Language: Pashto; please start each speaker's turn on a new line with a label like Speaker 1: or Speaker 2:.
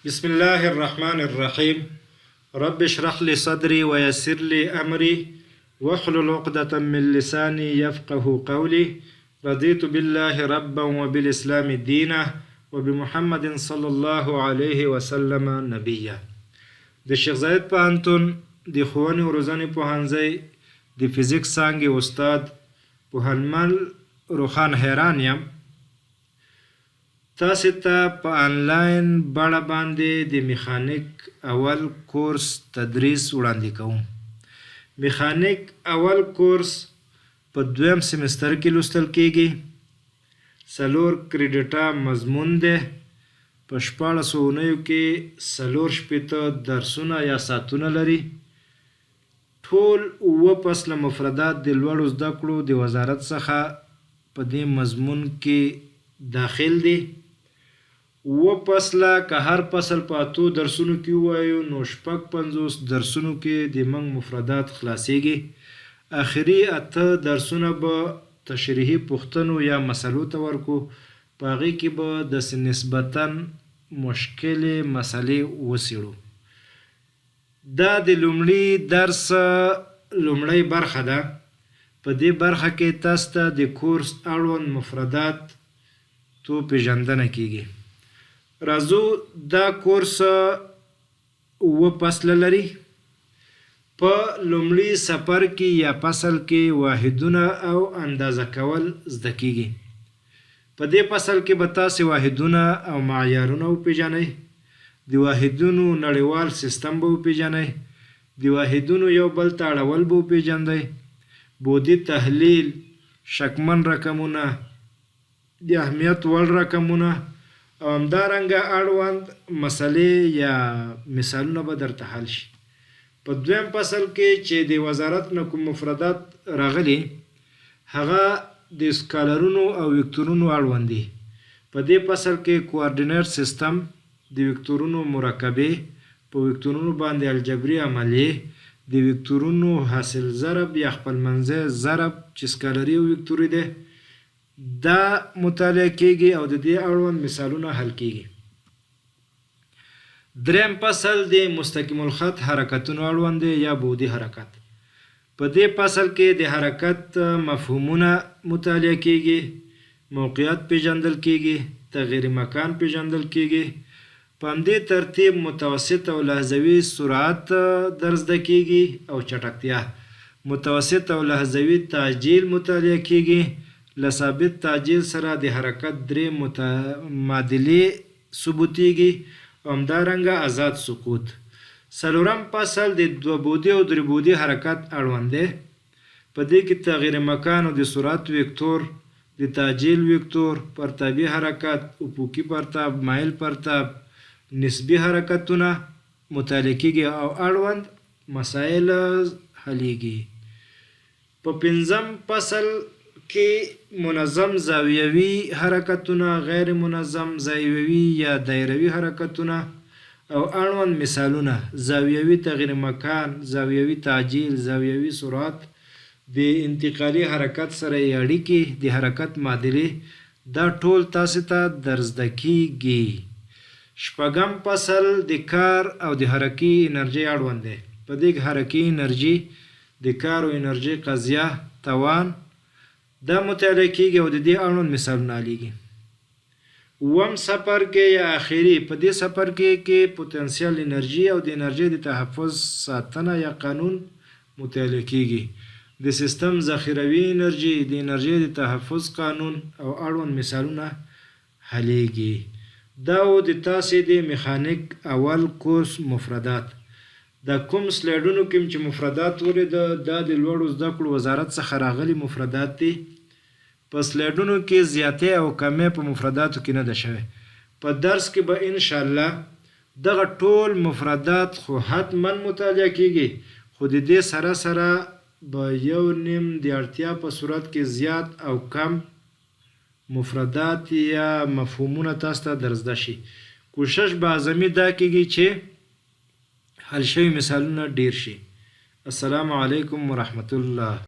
Speaker 1: بسم الله الرحمن الرحيم رب اشرح لي صدري ويسر لي امري واحلل عقدة من لساني يفقه قولي رضيت بالله ربا وبالاسلام دينا وبمحمد صلى الله عليه وسلم نبيا. د شیخ زاید پوهنتون د ښوونې او روزنې پوهنځی د فزیک څانګې استاد پوهنمل روښان حیران یم. تاسې ته په انلاین بڼه باندې د میخانیک اول کورس تدریس وړاندې کوم. میخانیک اول کورس په دویم سمستر کې لوستل کیږي. څلور کریډیټه مضمون دی. په 16 اونیو کې 64 درسونه یا ساعتونه لري. ټول اووه فصله مفردات د لوړو زده کړو د وزارت څخه په دې مضمون کې داخل دي. اووه فصله که هر فصل په اتو درسونو کې ووایو نو 56 درسونو کې د موږ مفردات خلاصیږي. اخري اته درسونه به تشریحي پوښتنو یا مسلو ته ورکو، په هغې کې به داسې نسبتاً مشکلې مسلې وڅیړو. دا د لومړي درس لومړۍ برخه ده. په دې برخه کې تاسو ته د کورس اړوند مفردات تو پېژندنه کېږي. راځو دا کورس اووه فصله لري. په لومړي څپرکي یا فصل کې واحدونه او اندازه کول زده کېږي. په دې فصل کې به تاسې واحدونه او معیارونه وپېژنئ، د واحدونو نړیوال سیستم به وپېژنئ، د واحدونو یو بل ته اړول به وپېژندئ، بعدي تحلیل، شکمن رقمونه، د اهمیت وړ رقمونه او همدارنګه اړوند مسئلې یا مثالونه به درته حل شي. په دویم فصل کې چې د وزارت نه کوم مفردات راغلي هغه د سکالرونو او وکتورونو اړوند دي. په دې فصل کې کوارډینیټ سیستم، د وکتورونو مرکبې، په وکتورونو باندې الجبري عملیې، د وکتورونو حاصل ضرب یا خپلمنځی ضرب چې سکالري او وکتوري دی، دا مطالعه کېږي او د دې اړوند مثالونه حل کېږي. دریم فصل د مستقیم الخط حرکتونو اړوند دی یا بعدي حرکت. په دې فصل کې د حرکت مفهومونه مطالعه کېږي، موقعیت پېژندل کېږي، تغییر مکان پېژندل کېږي. په همدې ترتیب متوسط او لحظوي سرعت در زده کېږي او چټکتیا. متوسط او لحظوي تعجیل مطالعه کېږي. له ثابت تعجیل سره د حرکت درې معادلې ثبوتېږي او همدارنګه ازاد سقوط. څلورم فصل د دوه بعدي او درې بعدي حرکت اړوند دی. په دې کې تغییر مکان او د سرعت وکتور، د تعجیل وکتور، پرتابي حرکت، افقي پرتاب، مایل پرتاب، نسبي حرکتونه مطالعه کېږي او اړوند مسایل حلېږي. په پنځم فصل کې منظم زاویوي حرکتونه، غیر منظم زاویوي یا دایروي حرکتونه او اړوند مثالونه، زاویوي تغییر مکان، زاویوي تعجیل، زاویوي سرعت، د انتقالي حرکت سره یې اړیکې، د حرکت معادلې، دا ټول تاسې ته در زده کیږي. شپږم فصل د کار او د حرکي انرژۍ اړوند دی. په دې کې حرکي انرژي، د کار او انرژۍ قضیه، توان، دا مطالعه کیږي او د دې اړوند مثالونه حلیږي. اووم څپرکی یا اخري، په دې څپرکي کې پوتانسیل انرژي او د انرژۍ د تحفظ ساتنه یا قانون مطالعه کیږي. د سیستم ذخیروي انرژي، د انرژۍ د تحفظ قانون او اړوند مثالونه حلیږي. دا وو د تاسې د میخانیک اول کورس مفردات. دا کوم سلایډونو کې چې مفردات ولیده دا د لوړو زده کړو وزارت څخه راغلي مفردات دي. په سلایډونو کې زیاتی او کمی په مفرداتو کې نه ده شوی. په درس کې به ان شاءالله دغه ټول مفردات خو حتما مطالعه کیږي خو د دې سره سره به یو نیم د اړتیا په صورت کې زیات او کم مفردات یا مفهومونه تاسو ته در زده شي. کوشش به اعظمي دا کیږي چې حل شوي مثالونه ډیر شي. السلام علیکم ورحمة الله.